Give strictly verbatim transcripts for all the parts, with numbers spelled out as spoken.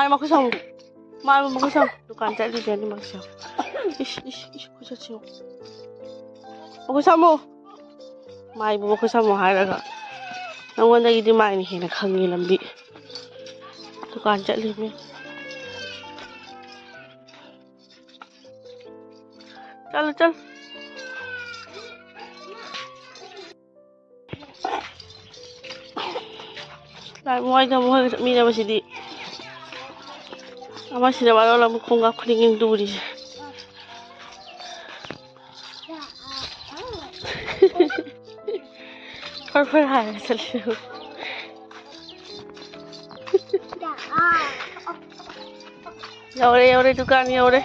ꯃꯥꯏ ꯃꯈꯨꯠ ꯁꯝꯃꯨ꯫ ꯃꯥꯏ ꯃꯈꯨꯠ ꯁꯝꯃꯨ꯫ ꯗꯨꯀꯥꯟ ꯆꯠꯂꯤꯁꯦ ꯑꯅꯤꯃꯛꯁꯦ꯫ ꯏꯁ, ꯏꯁ, ꯏꯁ, ꯈꯨꯠ ꯆꯠꯁꯤ ꯌꯦꯡꯉꯨ꯫ ꯃꯈꯨꯠ ꯁꯝꯃꯨ꯫ ꯃꯥꯏꯕꯨ ꯃꯈꯨꯠ ꯁꯝꯃꯨ ꯍꯥꯏꯔꯒ꯫ ꯅꯉꯣꯟꯗꯒꯤꯗꯤ ꯃꯥꯏꯅ ꯍꯦꯟꯅ ꯈꯪꯉꯤ ꯂꯝꯕꯤ꯫ ꯗꯨꯀꯥꯟ ꯆꯠꯂꯤꯅꯦ꯫ ꯆꯠꯂꯨ, ꯆꯠꯂꯨ꯫ ꯂꯥꯏ ꯃꯣꯏꯗ ꯃꯣꯏꯒ ꯆꯠꯃꯤꯟꯅꯕꯁꯤꯗꯤ꯫ ꯑꯃꯁꯤꯅ ꯃꯔꯣꯜ ꯑꯃ ꯈꯣꯡꯀꯥꯞ ꯈꯨꯗꯤꯡꯒꯤ ꯇꯨꯔꯤꯁꯦ꯫ ꯐꯔ ꯐꯔ ꯍꯥꯏꯔ ꯆꯠꯂꯦ꯫ ꯌꯧꯔꯦ, ꯌꯧꯔꯦ, ꯗꯨꯀꯥꯟ ꯌꯧꯔꯦ꯫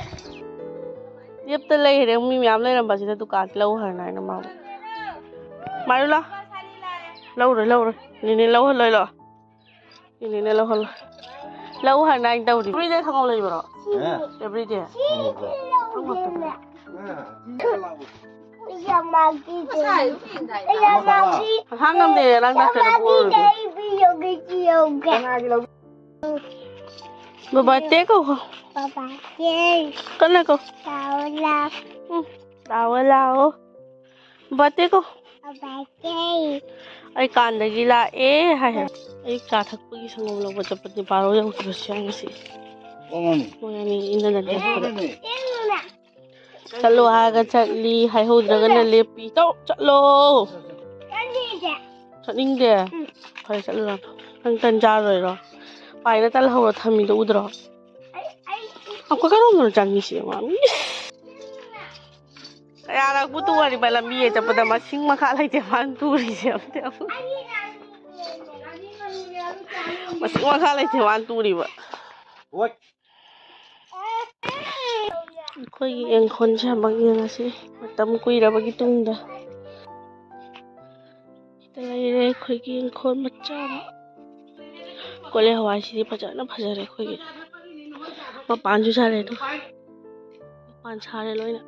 ꯂꯦꯞꯇ ꯂꯩꯈ꯭ꯔꯦ, ꯃꯤ ꯃꯌꯥꯝ ꯂꯩꯔꯝꯕꯁꯤꯗ ꯗꯨꯀꯥꯟ ꯂꯧ ꯍꯥꯏꯅ ꯍꯥꯏꯅ ꯃꯥꯕꯨ꯫ ꯃꯥꯔꯨ ꯂꯥꯎ꯫ ꯂꯧꯔꯣꯏ, ꯂꯧꯔꯣꯏ꯫ ꯅꯦꯅꯦ ꯂꯧꯍꯜꯂꯣꯏ, ꯂꯥꯛꯑꯣ꯫ ꯅꯦꯅꯦꯅ ꯂꯧꯍꯜꯂꯣꯏ꯫ ꯂꯧ ꯍꯥꯏꯅ ꯍꯥꯏꯅ ꯇꯧꯔꯤ꯫ Everyday ꯁꯪꯒꯣꯝ ꯂꯩꯕ꯭ꯔꯣ? ꯍꯥ? Everyday꯫ ꯈꯪꯗꯦ꯫ ꯍꯥ ꯉꯝꯗꯦ, ꯅꯪ ꯗꯥꯛꯇꯔꯅ ꯄꯨꯔꯣꯏ꯫ ꯕꯕꯥ ꯇꯦ ꯀꯧ꯫ ꯕꯕꯥ ꯇꯦ꯫ ꯀꯟꯅ ꯀꯧ꯫ ꯇꯥꯑꯣ ꯂꯥꯎ꯫ ꯎꯝ, ꯇꯥꯑꯣ ꯂꯥꯎ꯫ ꯕꯕꯥ ꯇꯦ ꯀꯧ꯫ ꯕꯕꯥ ꯇꯦ꯫ ꯑꯩ ꯀꯥꯟꯗꯒꯤ ꯂꯥꯛꯑꯦ ꯍꯥꯏ꯫ ꯑꯌꯨꯛ ꯆꯥ ꯊꯛꯄꯒꯤ ꯁꯪꯒꯣꯝ ꯂꯧꯕ ꯆꯠꯄꯗꯤ ꯕꯥꯔꯣ ꯌꯧꯈꯤꯕꯁꯨ ꯌꯥꯏ ꯉꯁꯤ꯫ ꯃꯣꯏ ꯑꯅꯤ ꯏꯟꯗꯅ ꯆꯠꯄꯗ꯫ ꯆꯠꯂꯣ ꯍꯥꯏꯔꯒ ꯆꯠꯂꯤ, ꯍꯥꯏꯍꯧꯗ꯭ꯔꯒꯅ ꯂꯦꯞꯄꯤ꯫ ꯇꯧ, ꯆꯠꯂꯣ꯫ ꯆꯠꯅꯤꯡꯗꯦ? ꯎꯝ꯫ ꯐꯔꯦ, ꯆꯠꯂꯨ ꯂꯥꯛꯑꯣ꯫ ꯅꯪ ꯇꯟ ꯆꯥꯔꯣꯏꯔꯣ? ꯄꯥꯏꯅ ꯇꯜ ꯍꯧꯔ ꯊꯝꯃꯤꯗꯣ ꯎꯗ꯭ꯔꯣ? ꯑꯩ, ꯑꯩ ꯑꯩꯈꯣꯏ ꯀꯔꯣꯝꯗꯅꯣ ꯆꯪꯉꯤꯁꯦ? ꯌꯦꯡꯉꯣ꯫ ꯀꯌꯥꯔꯛꯄꯨ ꯇꯣꯡꯉꯔꯤꯕ ꯂꯝꯕꯤꯗ ꯆꯠꯄꯗ ꯃꯁꯤꯡ ꯃꯈꯥ ꯂꯩꯇꯦ ꯃꯥꯅ ꯇꯨꯔꯤꯁꯦ꯫ ꯑꯝꯇ ꯌꯦꯡꯉꯨ꯫ ꯃꯁꯤꯡ ꯃꯈꯥ ꯂꯩꯇꯦ ꯃꯥꯅ ꯇꯨꯔꯤꯕ꯫ ꯑꯩꯈꯣꯏꯒꯤ ꯏꯪꯈꯣꯜꯁꯦ ꯑꯃꯨꯛ ꯌꯦꯡꯉꯁꯤ, ꯃꯇꯝ ꯀꯨꯏꯔꯕꯒꯤ ꯇꯨꯡꯗ꯫ ꯁꯤꯗ ꯂꯩꯔꯦ ꯑꯩꯈꯣꯏꯒꯤ ꯏꯪꯈꯣꯜ ꯃꯆꯥ ꯑꯃ꯫ ꯀꯣꯂꯤ ꯍꯋꯥꯏꯁꯤꯗꯤ ꯐꯖꯅ ꯐꯖꯔꯦ ꯑꯩꯈꯣꯏꯒꯤ꯫ ꯃꯄꯥꯟꯁꯨ ꯁꯥꯔꯦ ꯑꯗꯣ꯫ ꯃꯄꯥꯟ ꯁꯥꯔꯦ ꯂꯣꯏꯅ꯫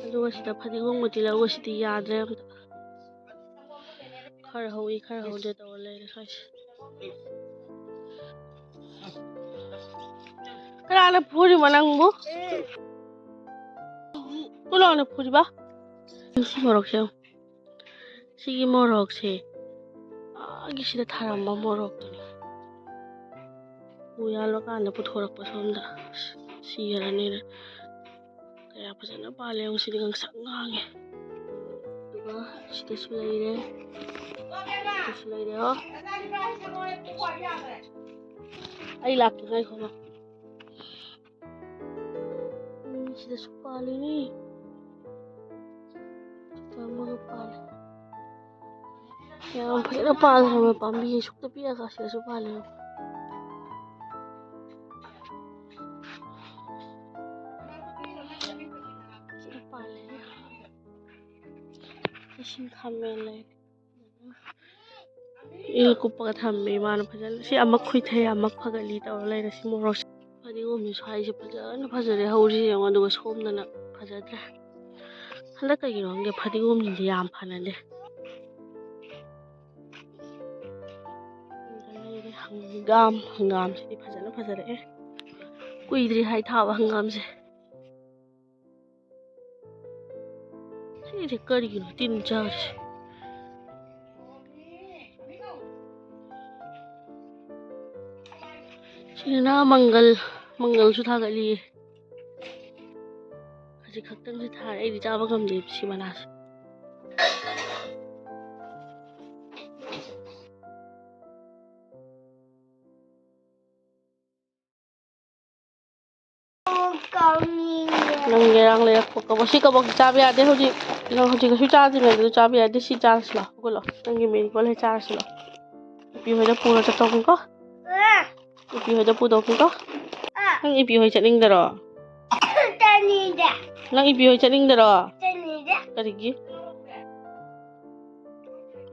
ꯑꯗꯨꯒ ꯁꯤꯗ ꯐꯗꯤꯒꯣꯝꯒ ꯇꯤꯜꯍꯧꯒꯁꯤꯗꯤ ꯌꯥꯗ꯭ꯔꯦ ꯑꯝꯇ꯫ ꯈꯔ ꯍꯧꯏ, ꯈꯔ ꯍꯧꯗꯦ ꯇꯧꯔ ꯂꯩꯔꯦ ꯁ꯭ꯋꯥꯏꯁꯦ꯫ ꯀꯅꯥꯅ ꯐꯨꯔꯤꯕ ꯅꯪꯕꯨ? ꯀꯅꯥꯅ ꯐꯨꯔꯤꯕ? ꯁꯤ ꯃꯣꯔꯣꯛꯁꯦ ꯌꯦꯡꯉꯨ꯫ ꯁꯤꯒꯤ ꯃꯣꯔꯣꯛꯁꯦ ꯑꯥꯒꯤ ꯁꯤꯗ ꯊꯥꯔꯝꯕ ꯃꯣꯔꯣꯛꯇꯨꯅꯤ꯫ ꯎ ꯌꯥꯜꯂꯀꯥꯟꯗ ꯄꯨꯊꯣꯔꯛꯄ ꯁꯣꯝꯗ꯫ ꯁꯤꯒꯔꯅꯤꯅ꯫ ꯀꯌꯥ ꯐꯖꯅ ꯄꯥꯜꯂꯦ ꯌꯦꯡꯉꯨ꯫ ꯁꯤꯗꯤ ꯉꯥꯡꯁꯪ ꯉꯥꯡꯉꯦ꯫ ꯑꯗꯨꯒ ꯁꯤꯗꯁꯨ ꯂꯩꯔꯦ꯫ ꯁꯤꯗꯁꯨ ꯂꯩꯔꯦ꯫ ꯑꯣ꯫ ꯑꯩ ꯂꯥꯛꯀꯦ ꯉꯥꯏꯈꯣ꯫ ꯎꯝ, ꯁꯤꯗꯁꯨ ꯄꯥꯜꯂꯤꯅꯤ꯫ ꯁꯤꯗ ꯑꯃꯒ ꯄꯥꯜꯂꯤ꯫ ꯌꯥꯝ ꯐꯖꯅ ꯄꯥꯜꯂꯦ ꯍꯥꯏꯕ ꯄꯥꯝꯕꯤ ꯁꯨꯛꯇ ꯄꯤꯛꯑꯒ ꯁꯤꯗꯁꯨ ꯄꯥꯜꯂꯦ꯫ ꯁꯤꯗ ꯄꯥꯜꯂꯦ꯫ ꯏꯁꯤꯡ ꯈꯥꯃꯦꯟ ꯂꯩ꯫ ꯏꯜ ꯀꯨꯞꯄꯒ ꯊꯝꯃꯦ ꯏꯃꯥꯅ ꯐꯖꯅ꯫ ꯁꯤ ꯑꯃ ꯈꯨꯏꯊꯩ, ꯑꯃ ꯐꯒꯠꯂꯤ ꯇꯧꯔ ꯂꯩꯔꯦ ꯁꯤ ꯃꯣꯔꯣꯛꯁꯦ꯫ ꯐꯗꯤꯒꯣꯝꯁꯦ ꯁ꯭ꯋꯥꯏꯁꯦ ꯐꯖꯅ ꯐꯖꯔꯦ ꯍꯧꯔꯤꯁꯦ ꯌꯦꯡꯉꯣ, ꯑꯗꯨꯒ ꯁꯣꯝꯗꯅ ꯐꯖꯗ꯭ꯔꯦ꯫ ꯍꯟꯗꯛ ꯀꯩꯒꯤꯅꯣ ꯈꯪꯗꯦ ꯐꯗꯤꯒꯣꯝꯁꯤꯡꯁꯦ ꯌꯥꯝ ꯐꯅꯗꯦ꯫ ꯁꯤꯗ ꯂꯩꯔꯦ ꯍꯪꯒꯥꯝ, ꯍꯪꯒꯥꯝꯁꯤꯗꯤ ꯐꯖꯅ ꯐꯖꯔꯛꯑꯦ꯫ ꯀꯨꯏꯗ꯭ꯔꯤ ꯍꯥꯏ ꯊꯥꯕ ꯍꯪꯒꯥꯝꯁꯦ꯫ ꯁꯤꯁꯦ ꯀꯔꯤꯒꯤꯅꯣ ꯇꯤꯟ ꯆꯥꯔꯤꯁꯦ? ꯁꯤꯅ ꯃꯪꯒꯜ, ꯃꯪꯒꯜꯁꯨ ꯊꯥꯒꯠꯂꯤꯌꯦ꯫ ꯈꯖꯤꯛ ꯈꯛꯇꯪꯁꯨ ꯊꯥꯔꯦ, ꯑꯩꯗꯤ ꯆꯥꯕ ꯉꯝꯗꯦ ꯁꯤ ꯃꯅꯥꯁꯦ꯫ ꯅꯪ ꯉꯔꯥꯡ ꯂꯩꯔꯛꯄ ꯀꯕꯣꯛ, ꯁꯤ ꯀꯕꯣꯛꯁꯤ ꯆꯥꯕ ꯌꯥꯗꯦ ꯍꯧꯖꯤꯛ꯫ ꯅꯪ ꯍꯧꯖꯤꯛ ꯀꯩꯁꯨ ꯆꯥꯗ꯭ꯔꯤꯉꯩꯗ ꯆꯥꯕ ꯌꯥꯗꯦ꯫ ꯁꯤ ꯆꯥꯔꯁꯤ ꯂꯥꯎ꯫ ꯍꯧꯒꯠꯂꯣ꯫ ꯅꯪꯒꯤ ꯃꯦꯔꯤꯒꯣꯜ ꯍꯦꯛ ꯆꯥꯔꯁꯤ ꯂꯥꯎ꯫ ꯏꯄꯤ ꯍꯣꯏꯗ ꯄꯨꯔ ꯆꯠꯇꯧꯅꯤꯀꯣ꯫ ꯏꯄꯤ ꯍꯣꯏꯗ ꯄꯨꯗꯧꯅꯤꯀꯣ꯫ ꯅꯪ ꯏꯄꯤ ꯍꯣꯏ ꯆꯠꯅꯤꯡꯗꯔꯣ? ꯆꯠꯅꯤꯡꯗꯦ꯫ ꯅꯪ ꯏꯄꯤ ꯍꯣꯏ ꯆꯠꯅꯤꯡꯗꯔꯣ? ꯆꯠꯅꯤꯡꯗꯦ꯫ ꯀꯔꯤꯒꯤ?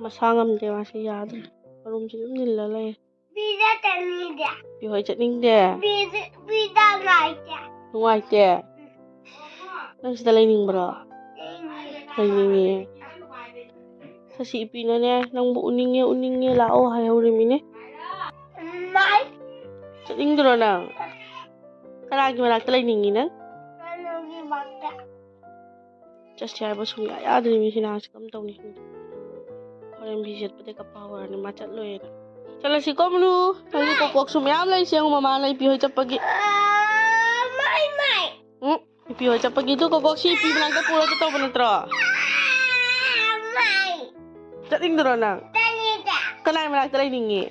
ꯃꯁꯥ ꯉꯝꯗꯦ, ꯃꯥꯁꯤ ꯌꯥꯗ꯭ꯔꯦ꯫ ꯃꯔꯨꯝꯁꯤ ꯑꯗꯨꯝ ꯅꯤꯜꯂ ꯂꯩ꯫ ꯄꯤꯖ ꯆꯠꯅꯤꯡꯗꯦ꯫ ꯄꯤ ꯍꯣꯏ ꯆꯠꯅꯤꯡꯗꯦ? ꯄꯤꯖ-, ꯄꯤꯖ ꯅꯨꯡꯉꯥꯏꯇꯦ꯫ ꯅꯨꯡꯉꯥꯏꯇꯦ? ꯅꯪ ꯁꯤꯗ ꯂꯩꯅꯤꯡꯕ꯭ꯔꯣ? ꯂꯩꯅꯤꯡꯉꯦ꯫ ꯂꯩꯅꯤꯡꯉꯦ꯫ ꯁꯤ ꯏꯄꯤꯅꯅꯦ, ꯅꯪꯕꯨ ꯎꯅꯤꯡꯉꯦ, ꯎꯅꯤꯡꯉꯦ, ꯂꯥꯛꯑꯣ ꯍꯥꯏꯍꯧꯔꯤꯃꯤꯅꯦ꯫ ꯆꯠꯅꯤꯡꯗ꯭ꯔꯣ ꯅꯪ? ꯀꯅꯥꯒꯤ ꯃꯅꯥꯛꯇ ꯂꯩꯅꯤꯡꯉꯤ ꯅꯪ? ꯀꯩꯅꯣꯒꯤ ꯃꯅꯥꯛꯇ꯫ ꯆꯠꯁꯦ ꯍꯥꯏꯕ ꯁꯨꯡꯌꯥ ꯌꯥꯗ꯭ꯔꯦ ꯃꯤꯁꯤ ꯅꯍꯥꯟꯁꯤ ꯀꯝ ꯇꯧꯅꯤ ꯈꯪꯗꯦ꯫ ꯍꯣꯔꯦꯟ ꯐꯤ ꯁꯦꯠꯄꯗ ꯀꯞꯄ ꯍꯧꯔꯅꯤ ꯃꯥ ꯆꯠꯂꯣꯏꯅ꯫ ꯆꯠꯂꯁꯤꯀꯣ ꯃꯨꯅꯨ꯫ ꯅꯪꯒꯤ ꯀꯣꯀꯣꯛꯁꯨ ꯃꯌꯥꯝ ꯂꯩꯁꯦ ꯌꯦꯡꯉꯨ ꯃꯃꯥꯅ ꯏꯄꯤ ꯍꯣꯏ ꯆꯠꯄꯒꯤ꯫ ꯎꯝ ꯏꯄꯤ ꯍꯣꯏ ꯆꯠꯄꯒꯤ ꯑꯗꯨ ꯀꯣꯀꯣꯛꯁꯤ ꯏꯄꯤ ꯃꯅꯥꯛꯇ ꯄꯨꯔ ꯆꯠꯇꯧꯕ ꯅꯠꯇ꯭ꯔꯣ? ꯆꯠꯅꯤꯡꯗ꯭ꯔꯣ ꯅꯪ? ꯀꯅꯥꯏ ꯃꯅꯥꯛꯇ ꯂꯩꯅꯤꯡꯉꯤ?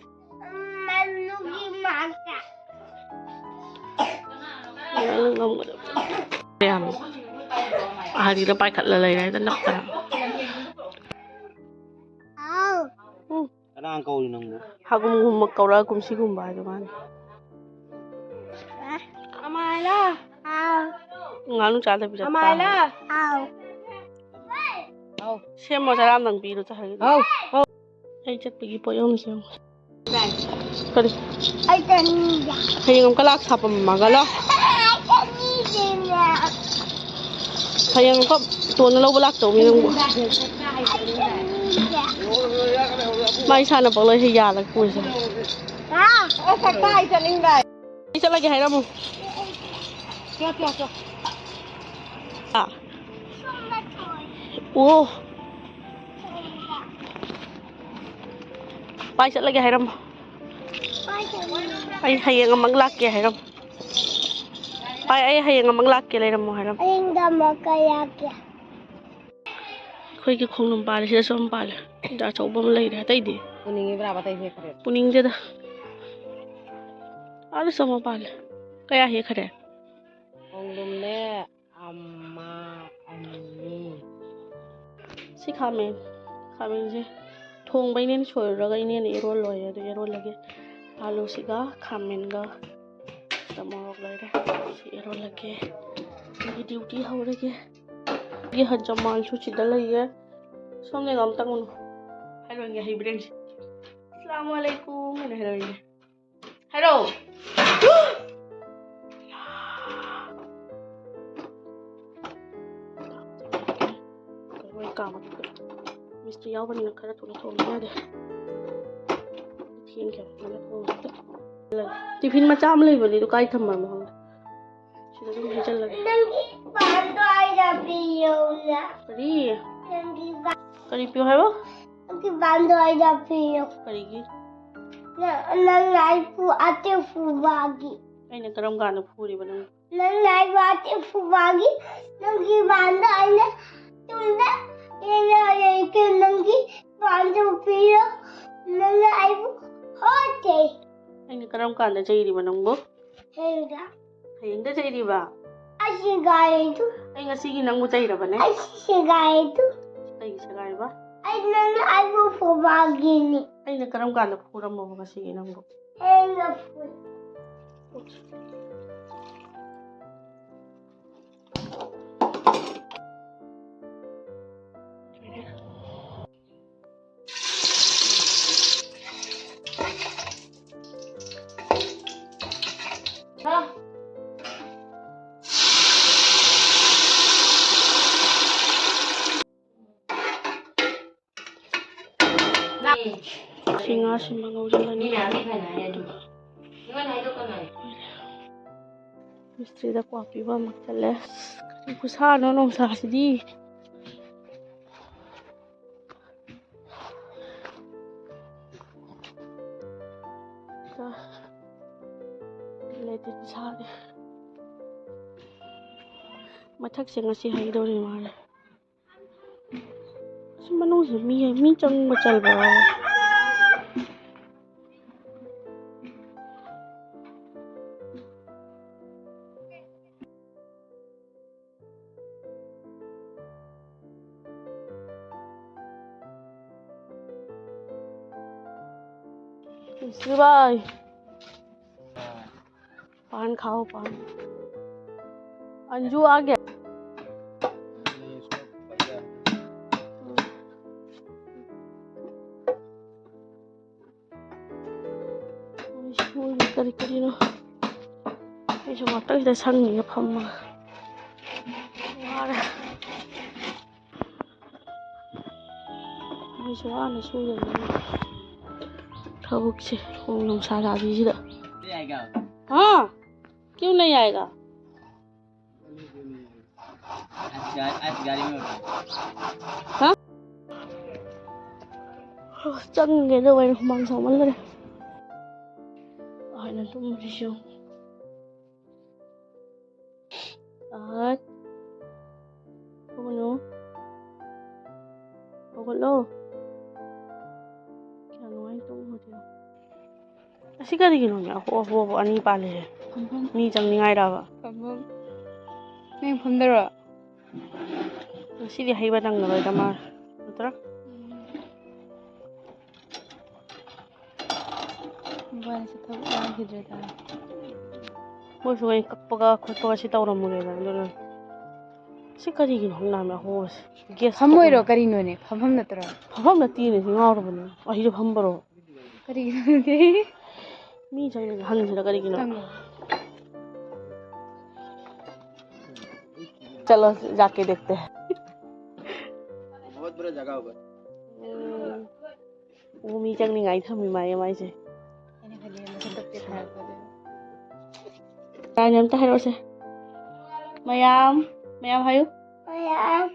ꯃꯅꯨꯒꯤ ꯃꯅꯥꯛꯇ꯫ ꯌꯥꯝ ꯑꯍꯥꯟꯕꯗ ꯄꯥꯏꯈꯠꯂ ꯂꯩꯔꯦ ꯍꯦꯛꯇ ꯅꯞꯇꯅ꯫ ꯍꯥꯎ꯫ ꯎꯝ꯫ ꯀꯅꯥ ꯀꯧꯔꯤ ꯅꯪꯕꯨ? ꯍꯥꯒꯨꯝꯒꯨꯝꯕ ꯀꯧꯔꯛꯑ ꯀꯨꯝꯁꯤꯒꯨꯝꯕ ꯍꯥꯏꯗꯣ ꯃꯥꯅꯤ꯫ ꯑꯃꯥꯏꯂꯥ꯫ ꯍꯥꯎ꯫ ꯉꯥꯅꯨ ꯆꯥꯗꯕꯤ ꯆꯠꯄ꯫ ꯑꯃꯥꯏꯂꯥ꯫ ꯍꯥꯎ꯫ ꯁꯦꯝꯃꯣ ꯆꯔꯥ ꯑꯝꯗꯪ ꯄꯤꯔꯣ ꯆꯠꯈ꯭ꯔꯒꯦ꯫ ꯍꯥꯎ꯫ ꯑꯩ ꯆꯠꯄꯒꯤ ꯄꯣꯠ ꯌꯣꯝꯁꯦ ꯌꯦꯡꯉꯣ꯫ ꯀꯔꯤ? ꯑꯩ ꯆꯠꯅꯤꯡꯗꯦ꯫ ꯍꯌꯦꯡ ꯑꯃꯨꯛꯀ ꯂꯥꯛ ꯁꯥꯄꯝꯃꯒ ꯂꯣ꯫ ꯑꯩ ꯆꯠꯅꯤꯡꯗꯦꯅꯦ꯫ ꯍꯌꯦꯡ ꯑꯃꯨꯛꯀ ꯇꯣꯟꯅ ꯂꯧꯕ ꯂꯥꯛꯇꯧꯅꯤ ꯅꯪꯕꯨ꯫ ꯑꯩ ꯆꯠꯅꯤꯡꯗꯦ꯫ ꯃꯥꯏ ꯁꯥꯟꯅ ꯄꯣꯠꯂꯣꯏꯁꯦ ꯌꯥꯜꯂꯒ ꯄꯨꯔꯁꯦ꯫ ꯍꯥ? ꯑꯩ ꯆꯠꯅꯤꯡꯗꯦ꯫ ꯑꯩ ꯆꯠꯂꯒꯦ ꯍꯥꯏꯔꯝꯃꯨ꯫ ꯆꯣ, ꯆꯣ, ꯆꯣ꯫ ꯑꯥ꯫ ꯑꯣ꯫ ꯄꯥꯏ ꯆꯠꯂꯒꯦ ꯍꯥꯏꯔꯝꯃꯣ꯫ ꯑꯩ ꯍꯌꯦꯡ ꯑꯃꯨꯛ ꯂꯥꯛꯀꯦ ꯍꯥꯏꯔꯝꯃꯣ꯫ ꯄꯥꯏ, ꯑꯩ ꯍꯌꯦꯡ ꯑꯃꯨꯛ ꯂꯥꯛꯀꯦ ꯂꯩꯔꯝꯃꯣ ꯍꯥꯏꯔꯝꯃꯣ꯫ ꯍꯌꯦꯡꯗ ꯑꯃꯨꯛꯀ ꯂꯥꯛꯀꯦ꯫ ꯑꯩꯈꯣꯏꯒꯤ ꯈꯣꯡꯗ꯭ꯔꯨꯝ ꯄꯥꯜꯂꯦ, ꯁꯤꯗꯁꯨ ꯑꯃ ꯄꯥꯜꯂꯦ꯫ ꯁꯤꯗ ꯑꯆꯧꯕ ꯑꯃ ꯂꯩꯔꯦ, ꯑꯇꯩꯗꯤ? ꯄꯨꯅꯤꯡꯉꯤꯕ꯭ꯔꯥꯕ ꯑꯇꯩ ꯍꯦꯛꯈ꯭ꯔꯦ? ꯄꯨꯅꯤꯡꯗꯦꯗ꯫ ꯑꯥꯗꯁꯨ ꯑꯃ ꯄꯥꯜꯂꯦ꯫ ꯀꯌꯥ ꯍꯦꯛꯈ꯭ꯔꯦ? ꯈꯣꯡꯗ꯭ꯔꯨꯝꯅꯦ, ꯑꯃ, ꯑꯅꯤ꯫ ꯁꯤ ꯈꯥꯃꯦꯟ, ꯈꯥꯃꯦꯟꯁꯦ ꯊꯣꯡꯕ ꯏꯅꯦꯅ ꯁꯣꯏꯔꯨꯔꯒ ꯏꯅꯦꯅ ꯏꯔꯣꯜꯂꯣꯏꯌꯦ, ꯑꯗꯨ ꯏꯔꯣꯜꯂꯒꯦ꯫ ꯑꯥꯂꯨꯁꯤꯒ ꯈꯥꯃꯦꯟꯒ ꯃꯣꯔꯣꯛ ꯂꯩꯔꯦ꯫ ꯁꯤ ꯏꯔꯣꯜꯂꯒꯦ꯫ ꯑꯩꯒꯤ duty ꯍꯧꯔꯒꯦ꯫ ꯑꯩꯒꯤ ꯍꯖꯃꯥꯟꯁꯨ ꯁꯤꯗ ꯂꯩꯌꯦ꯫ ꯁꯣꯝꯗ ꯑꯝꯇꯪ ꯎꯅꯨ꯫ ꯍꯥꯏꯔꯣꯏꯒꯦ ꯍꯩꯕ꯭ꯔꯦꯟꯁꯦ꯫ ꯑꯁꯂꯥꯃꯨ ꯑꯂꯩꯀꯨꯝ ꯍꯥꯏꯅ ꯍꯥꯏꯔꯣꯏꯒꯦ꯫ ꯍꯥꯏꯔꯣ꯫ ꯂꯣꯏ ꯀꯥꯝꯃꯒꯦ꯫ ꯃꯤꯁꯇ꯭ꯔꯤ ꯌꯥꯎꯕꯅꯤꯅ ꯈꯔ ꯊꯨꯅ ꯊꯣꯡꯕ ꯌꯥꯗꯦ꯫ ꯊꯦꯡꯈ꯭ꯔꯦ꯫ ꯉꯟꯅ ꯊꯣꯡꯉꯒꯦ꯫ ꯇꯤꯐꯤꯟ ꯃꯆꯥ ꯑꯃ ꯂꯩꯕꯅꯦ, ꯑꯗꯨ ꯀꯥꯏ ꯊꯝꯃꯝꯅꯣ ꯈꯪꯗꯦ꯫ ꯁꯤꯗ ꯑꯗꯨꯝ ꯍꯩꯖꯜꯂꯒꯦ꯫ ꯅꯪꯒꯤ ꯄꯥꯟꯗꯣ ꯑꯩꯅ ꯄꯤꯌꯣꯅ꯫ ꯀꯔꯤ? ꯅꯪꯒꯤ ꯄꯥꯟ- ꯀꯔꯤ ꯄꯤꯌꯣ ꯍꯥꯏꯕ? ꯅꯪꯒꯤ ꯄꯥꯟꯗꯣ ꯑꯩꯅ ꯄꯤꯌꯣ꯫ ꯀꯔꯤꯒꯤ? ꯅꯪ, ꯅꯪꯅ ꯑꯩꯕꯨ ꯑꯇꯦꯛ ꯐꯨꯕꯒꯤ꯫ ꯑꯩꯅ ꯀꯔꯝ ꯀꯥꯟꯗ ꯐꯨꯔꯤꯕ ꯅꯪ? ꯅꯪꯅ ꯑꯩꯕꯨ ꯑꯇꯦꯛ ꯐꯨꯕꯒꯤ, ꯅꯪꯒꯤ ꯄꯥꯟꯗꯣ ꯑꯩꯅ ꯇꯨꯡꯗ ꯌꯦꯡꯉ ꯂꯩꯒꯦ, ꯅꯪꯒꯤ ꯄꯥꯟꯗꯣ ꯄꯤꯌꯣ꯫ ꯅꯪꯅ ꯑꯩꯕꯨ ꯍꯣꯠꯇꯦ꯫ ꯑꯩꯅ ꯀꯔꯝ ꯀꯥꯟꯗ ꯆꯩꯔꯤꯕ ꯅꯪꯕꯨ? ꯍꯌꯦꯡꯗ꯫ ꯍꯌꯦꯡꯗ ꯆꯩꯔꯤꯕ? ꯑꯩ ꯁꯦꯒꯥꯏꯗꯨ꯫ ꯑꯩ ꯉꯁꯤꯒꯤ ꯅꯪꯕꯨ ꯆꯩꯔꯕꯅꯦ? ꯑꯩ ꯁꯦꯒꯥꯏꯗꯨ꯫ ꯀꯩꯒꯤ ꯁꯦꯒꯥꯏꯕ? ꯑꯩ ꯅꯪꯅ ꯑꯩꯕꯨ ꯐꯨꯕꯒꯤꯅꯤ꯫ ꯑꯩꯅ ꯀꯔꯝ ꯀꯥꯟꯗ ꯐꯨꯔꯝꯃꯣꯕ ꯉꯁꯤꯒꯤ ꯅꯪꯕꯨ? ꯍꯌꯦꯡꯗ ꯐꯨ꯫ ꯁꯤ ꯉꯥꯁꯤꯃ ꯉꯧꯁꯤꯜꯂꯅꯤ꯫ ꯃꯤꯁꯇ꯭ꯔꯤꯗ ꯀ꯭ꯋꯥ ꯄꯤꯕ ꯑꯃꯨꯛ ꯆꯠꯂꯦ꯫ ꯀꯔꯤ ꯈꯨꯁꯥꯅꯣ ꯅꯨꯡꯁꯥꯁꯤꯗꯤ꯫ ꯂꯩꯇ꯭ꯔꯗꯤ ꯁꯥꯔꯦ꯫ ꯃꯊꯛꯁꯦ ꯉꯁꯤ ꯍꯩꯗꯧꯔꯤ ꯃꯥꯜꯂꯦ꯫ ꯁꯤ ꯃꯅꯨꯡꯁꯤ ꯃꯤ, ꯃꯤ ꯆꯪꯕ ꯆꯜꯕ ꯌꯥꯎꯋꯦ꯫ ꯏꯁ ꯚꯥꯏ꯫ पान खाओ, पान। अंजू आ गया। ꯃꯣꯏꯒꯤ ꯀꯔꯤ ꯀꯔꯤꯅꯣ꯫ ꯑꯩꯁꯨ ꯉꯥꯛꯇꯪ ꯁꯤꯗ ꯁꯪꯉꯤꯒ ꯐꯝꯃꯒ꯫ ꯋꯥꯔꯦ꯫ ꯃꯣꯏꯁꯨ ꯋꯥꯅ ꯁꯨꯖꯕꯅꯤ ꯊꯕꯛꯁꯦ, ꯅꯣꯡ ꯅꯨꯡꯁꯥ ꯁꯥꯕꯤꯁꯤꯗ꯫ क्या? हाँ, क्यों नहीं आएगा? आज गा-, आज गाड़ी में बैठा। हाँ? ꯆꯪꯒꯦ ꯇꯧꯕ, ꯑꯩꯅ ꯍꯨꯃꯥꯡ ꯁꯧꯃꯟꯈ꯭ꯔꯦ꯫ ꯑꯩꯅ ꯇꯨꯝꯕꯁꯤꯁꯨ꯫ ꯑꯁ꯫ ꯇꯨꯝꯒꯅꯨ꯫ ꯍꯧꯒꯠꯂꯣ꯫ ꯀꯌꯥ ꯅꯨꯡꯉꯥꯏ ꯇꯨꯝꯕꯗꯤ꯫ ꯑꯁꯤ ꯀꯔꯤꯒꯤꯅꯣꯅꯦ? ꯑꯍꯣ ꯑꯍꯣꯕ ꯑꯅꯤ ꯄꯥꯜꯂꯤꯁꯦ꯫ ꯐꯝꯐꯝ꯫ ꯃꯤ ꯆꯪꯅꯤꯡꯉꯥꯏꯔꯕ? ꯐꯝꯐꯝ꯫ ꯅꯪ ꯐꯝꯗꯔꯣ? ꯉꯁꯤꯗꯤ ꯍꯩꯕ ꯅꯪꯉꯔꯣꯏꯗ ꯃꯥ꯫ ꯅꯠꯇ꯭ꯔꯥ? ꯃꯕꯥꯅꯤꯁꯦ ꯊꯕꯛ ꯌꯥꯈꯤꯗ꯭ꯔꯦꯗ꯫ ꯃꯣꯏꯁꯨ ꯍꯌꯦꯡ ꯀꯛꯄꯒ ꯈꯣꯠꯄꯒ ꯁꯤ ꯇꯧꯔꯝꯃꯨꯔꯦꯗ ꯑꯗꯨꯅ꯫ ꯁꯤ ꯀꯔꯤꯒꯤꯅꯣ ꯈꯪꯗꯦ ꯍꯥꯏꯕ ꯑꯍꯣꯕꯁꯦ꯫ ꯒꯦꯁ ꯐꯝꯃꯣꯏꯔꯣ ꯊꯣꯛꯑꯣꯏ꯫ ꯀꯔꯤꯅꯣꯅꯦ? ꯐꯝꯐꯝ ꯅꯠꯇ꯭ꯔꯣ? ꯐꯝꯐꯝ ꯅꯠꯇꯦꯅꯦ, ꯁꯤ ꯉꯥꯎꯔꯕꯅꯦ꯫ ꯑꯩꯁꯨ ꯐꯝꯕꯔꯣ? ꯀꯔꯤꯒꯤꯅꯣ ꯈꯪꯗꯦ꯫ ꯃꯤ ꯆꯪꯉꯒ ꯍꯪꯉꯤꯁꯤꯅ ꯀꯔꯤꯒꯤꯅꯣ? ꯆꯪꯉꯣ꯫ चलो, जाके देखते हैं। बहुत बड़ा जगह होगा। ꯎꯝ꯫ ꯑꯣ, ꯃꯤ ꯆꯪꯅꯤꯡꯉꯥꯏ ꯊꯝꯃꯤ ꯃꯥꯜꯂꯦ ꯃꯥꯏꯁꯦ꯫ ꯑꯩꯅ ꯈꯜꯂꯤ ꯃꯊꯛꯇ ꯄꯦꯠꯊꯔꯛꯄꯗꯨ꯫ ꯂꯥꯏꯟ ꯑꯝꯇ ꯍꯥꯏꯔꯛꯑꯣꯁꯦ꯫ ꯃꯌꯥꯝ, ꯃꯌꯥꯝ ꯍꯥꯏꯌꯨ꯫ ꯃꯌꯥꯝ꯫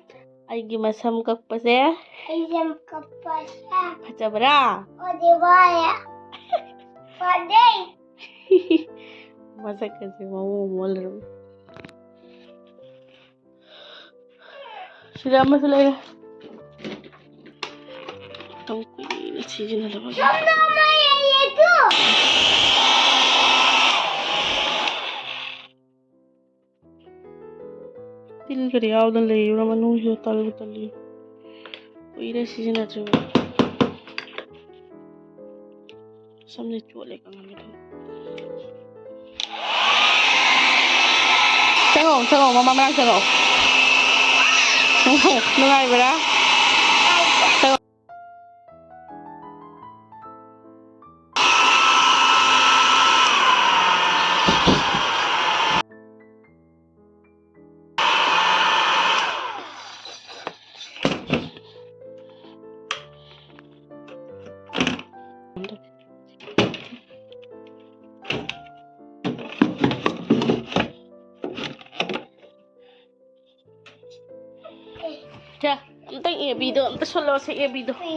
ꯑꯩꯒꯤ ꯃꯁꯝ ꯀꯛꯄꯁꯦ꯫ ꯑꯩꯒꯤ ꯁꯝ ꯀꯛꯄꯁꯦ꯫ ꯐꯖꯕ꯭ꯔꯥ? ꯐꯖꯕ꯭ꯔꯥ? ꯐꯖꯩ꯫ ꯃꯁꯛꯀꯁꯦ ꯃꯑꯣꯡ ꯑꯃ ꯑꯣꯜꯂꯦ꯫ ꯁꯤꯗ ꯑꯃꯁꯨ ꯂꯩꯔꯦ꯫ ꯌꯥꯝ ꯀꯨꯏꯅ ꯁꯤꯖꯤꯟꯅꯗꯕꯒꯤ꯫ ꯁꯣꯝꯗ ꯑꯃ ꯂꯩꯌꯦ ꯇꯨ꯫ ꯇꯤꯜꯒꯗꯤ ꯌꯥꯎꯗꯅ ꯂꯩꯕ꯭ꯔꯥ ꯃꯅꯨꯡꯁꯤꯗ? ꯇꯜꯕꯨ ꯇꯜꯂꯤ꯫ ꯀꯨꯏꯔꯦ ꯁꯤꯖꯤꯟꯅꯗ꯭ꯔꯤꯕ꯫ ꯁꯝꯁꯦ ꯆꯣꯠꯂꯦ ꯀꯪꯍꯟꯒꯦ ꯇꯧꯕ꯫ ꯆꯪꯉꯣ, ꯆꯪꯉꯣ, ꯃꯃꯥ ꯃꯅꯥꯛ ꯆꯪꯉꯣ꯫ ꯅꯨꯡꯉꯥꯏ-, ꯅꯨꯡꯉꯥꯏꯕ꯭ꯔꯥ? ꯆꯪꯉꯣ꯫ ꯁꯦ, ꯑꯝꯇꯪ ꯑꯦ ꯕꯤꯗꯣ ꯑꯝꯇ ꯁꯣꯜꯂꯛꯑꯣꯁꯦ, ꯑꯦ ꯕꯤꯗꯣ꯫ ꯄꯤ꯫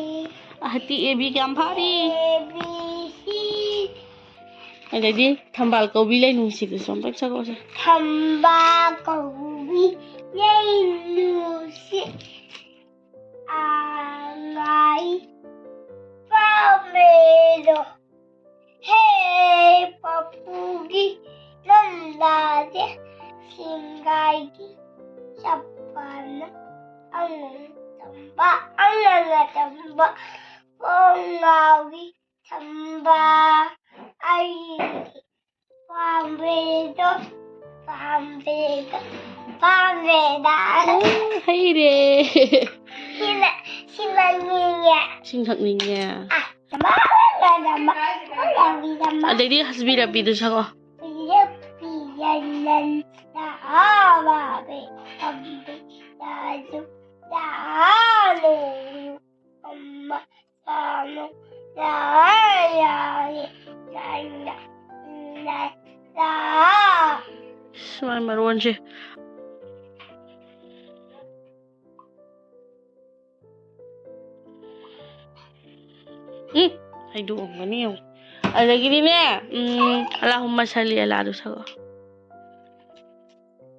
ꯑꯍꯠꯇꯤ ꯑꯦ ꯕꯤ ꯀꯌꯥꯝ ꯐꯥꯔꯤ? A B C. ꯑꯗꯩꯗꯤ ꯊꯝꯕꯥꯜ ꯀꯧꯕꯤ ꯂꯩ ꯅꯨꯡꯁꯤꯕꯁꯨ ꯑꯝꯇꯪ ꯁꯛꯂꯛꯑꯣꯁꯦ꯫ ꯊꯝꯕꯥꯜ ꯀꯧꯕꯤ ꯂꯩ ꯅꯨꯡꯁꯤ ꯑꯉꯥꯏ ꯄꯥꯝꯃꯦꯗꯣ꯫ ꯍꯦ ꯄꯥꯄꯨꯒꯤ ꯂꯝꯂꯥꯁꯦ ꯁꯤꯡꯒꯥꯏꯒꯤ ꯆꯞꯄꯅ ꯑꯉꯥꯡ ꯇꯝꯕ, ꯑꯉꯥꯡ ꯇꯝꯕ ꯄꯣꯡꯉꯥꯎꯒꯤ ꯊꯝꯕ ꯑꯩꯒꯤ ꯄꯥꯝꯕꯤꯗꯣ, ꯄꯥꯝꯕꯤꯗꯣ, ꯄꯥꯝꯕꯤꯗꯣ꯫ ꯍꯩꯔꯦ꯫ ꯁꯤꯅ, ꯁꯤꯅ ꯅꯤꯡꯉꯦ꯫ ꯏꯁꯤꯡ ꯊꯛꯅꯤꯡꯉꯦ꯫ ꯑ, ꯗꯃꯥ, ꯗꯃꯥ, ꯗꯃꯥ, ꯗꯃꯥ꯫ ꯑꯗꯩꯗꯤ ꯍꯁꯕꯤ ꯔꯕꯤꯗꯨ ꯁꯛꯑꯣ꯫ ꯄꯤꯔꯦ, ꯄꯤꯔꯦ, ꯅꯟ, ꯅ, ꯑ, ꯕ, ꯕꯦ, ꯕꯝ, ꯕꯦ, ꯗ, ꯗꯨ, ꯗ, ꯂꯨ, ꯑꯃ꯫ ꯁꯨꯃꯥꯏ ꯃꯔꯣꯟꯁꯦ꯫ ꯎꯝ, ꯍꯩꯗꯣꯛꯑꯝꯒꯅꯤ ꯌꯦꯡꯉꯨ꯫ ꯑꯗꯒꯤꯗꯤꯅꯦ, ꯎꯝ, ꯑꯜꯂꯥꯍꯨꯝꯃ ꯁꯜꯂꯤ ꯑꯂꯥꯗꯨ ꯁꯛꯂꯛꯑꯣ꯫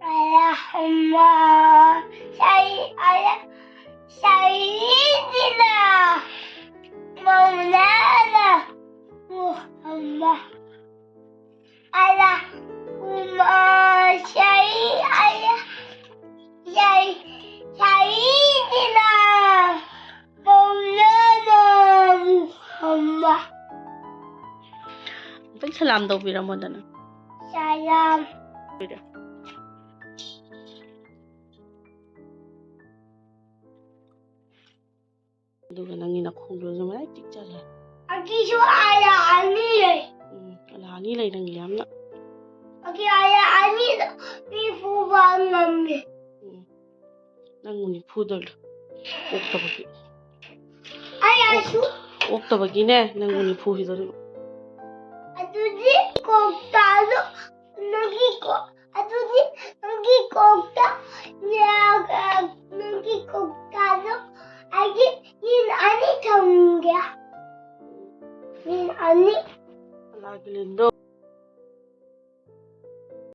اللهم صل على سيدنا مولانا محمد. اللهم صل على سيدنا مولانا محمد. ꯑꯝꯇꯪ ꯁꯂꯥꯝ ꯇꯧꯕꯤꯔꯝꯃꯣꯗꯅ꯫ ꯁꯂꯥꯝ. ꯑꯗꯨꯒ ꯅꯪꯒꯤ ꯅꯈꯣꯡꯗꯨꯁꯨ ꯃꯌꯥꯏ ꯆꯤꯛꯆꯜꯂꯦ꯫ ꯑꯩꯒꯤꯁꯨ ꯑꯥꯂꯥ ꯑꯅꯤ ꯂꯩ꯫ ꯎꯝ, ꯑꯥꯂꯥ ꯑꯅꯤ ꯂꯩ ꯅꯪꯒꯤ ꯌꯥꯝꯅ꯫ ꯑꯩꯒꯤ ꯑꯥꯂꯥ ꯑꯅꯤꯗꯣ ꯃꯤ ꯐꯨꯕ ꯉꯝꯃꯦ꯫ ꯎꯝ, ꯅꯪꯕꯨ ꯅꯤꯐꯨꯗ ꯑꯣꯛꯇꯕꯒꯤ꯫ ꯑꯩ ꯑꯩꯁꯨ꯫ ꯑꯣꯛꯇꯕꯒꯤꯅꯦ, ꯅꯪꯕꯨ ꯅꯤꯐꯨ ꯍꯤꯗꯣꯔꯤꯕ꯫ ꯑꯗꯨꯗꯤ ꯀꯣꯛꯇꯥꯗꯣ ꯅꯪꯒꯤ ꯀꯣꯛ ꯑꯗꯨꯗꯤ ꯅꯪꯒꯤ ꯀꯣꯛꯇ